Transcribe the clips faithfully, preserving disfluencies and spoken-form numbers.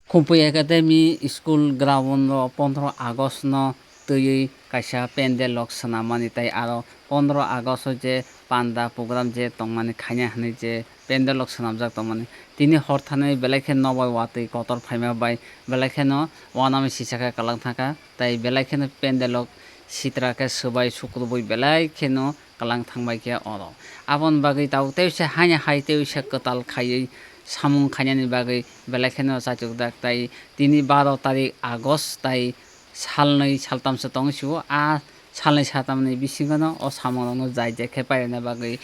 Khumpui Academy School ground o pondro August no twiwi kaisa pandal rok swnamani tei aro pondro August o je panda program je tongmani khaina hinwi je pandal rok swnamjak tongmani, tini hor thani belai khe nobai watwi kotor phaima bai belai kheno uanamwi sisakhe kwlang thangkha tei belai kheno pandal rok sitra khe swbai sukrubwi belai kheno kwlang thangbai khe oro. Aboni bagwi tabuk tei uaisa haino hai tei uaisa kwtal khaiwi samung khainani bagwi belai kheno chachukjak tei tini baro tarik August tei salnwi saltamsa tongwi sio. A salnwi saltamni bisingono o samungrokno jai jai khe pairina bagwi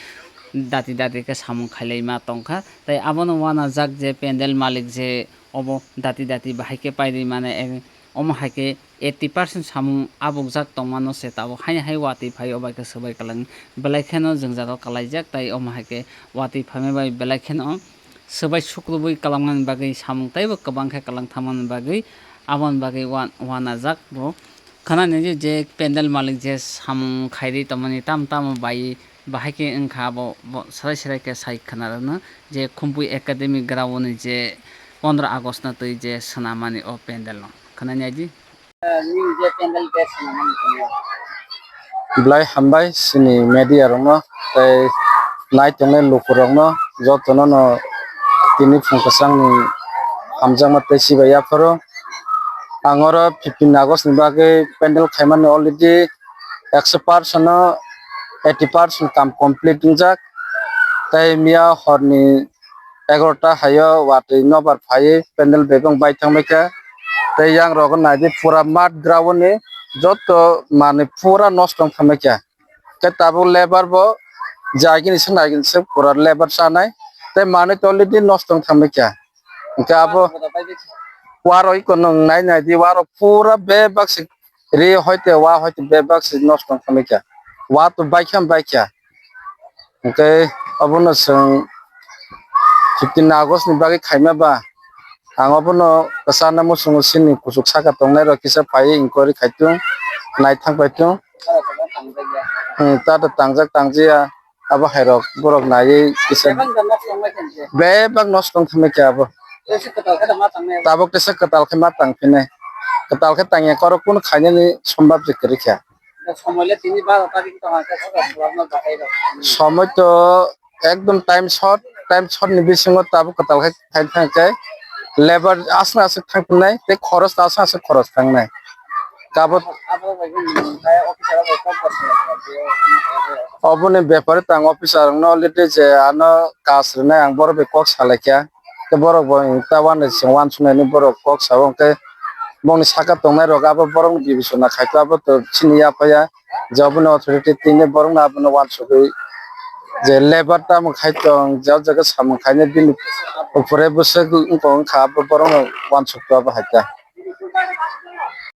dati dati khe samung khailaima tongkha. Tei abono uanajak je pandal malik je obo dati dati bahai khe pairwi mane, omo hai khe eighty percent samung abukjak tongmano se tabuk haino hai watwi phaio bai khe swbai kwlang belai kheno jwngjalo kwlaijak tei omo hai khe watwi phaima bai belai kheno swbai sukrubwi kwlangmani bagwi samung teibo kwbang khe kwlang thangmani bagwi aboni bagwi ua-, uanajak bo. Khwnani je, je pandal malik je samung khairwi tongmani tamo tamo bai bahai khe wngkha abo bo serai serai khe sai khwnarwkno je Khumpui Academy ground ni je pondro August no twi je swnamani o pandal no khwnani aidi. Nini je pandal khe swnamani tongwi. Belai hambai chini media rokno tei nai tongnai lukurokno jotono no tini phung kwchangni hamjakma tei chibai yapharo. Ang oro fifteen August ni bagwi pandal khaimani already ekso percent no eighty percent kam complete wngjak. Tei miya horni egarota haio watwi nobar phaiwi pandal bebak bai thangbaikha. Tei yang rogo naidi pura mat ground ni joto manwi pura nosto wng thangbaikha. Khe tabuk lebar bo jagini se naigini se pura lebar chanai. Tei manwi to already nosto wng thangbaikha. Hwnkhe abo warok iko nwng nai naidi, warok pura bebak se ri hoite wa hoite bebak se nosto wng thangbaikha. Wa to baikha baikha. Hwnkhe obono chwng fifteen August ni bagwi khaima ba, ang obono kwchana muchungo chini kuchuk saka tongnai rok kisa phaiwi inquiry khai tung, naithang pai tung. Hmm, ta da tangjak tangjiya, abo hai rok borok naiwi kisa bebak nosto wng thangbaikha abo. Tabuk tesa kwtal khe ma tang phinai. Kwtal khe tangya khe oro kunu khainani sombab je kwrwi kha. Somoi le tini baro tarik tong khe soka khulakno bahai rok. Somoi to ekdom time short, time short ni bisingo tabuk kwtal khe khai thang khe lebar aswk aswk thang phinai tei khoros aswk aswk khoros thangnai. Tabuk abo bai khe officer bai kok kok. Oboni bepare tang officer no already je ano kas rwnai ang borok bai kok salaikha. Tei borok bo ta uanai se uansuknai ni borok kok sao, hwnkhe bongni saka tongnai rok abo borok ni bibisona khai khe abo to chini ya pha ya je obo ni authority tini borok no abo no uansugui je labour tamo khai tong je o jaga samung khainai bini upore bwswk wng tong wngkha abo borok no uansuk to abo hai khe.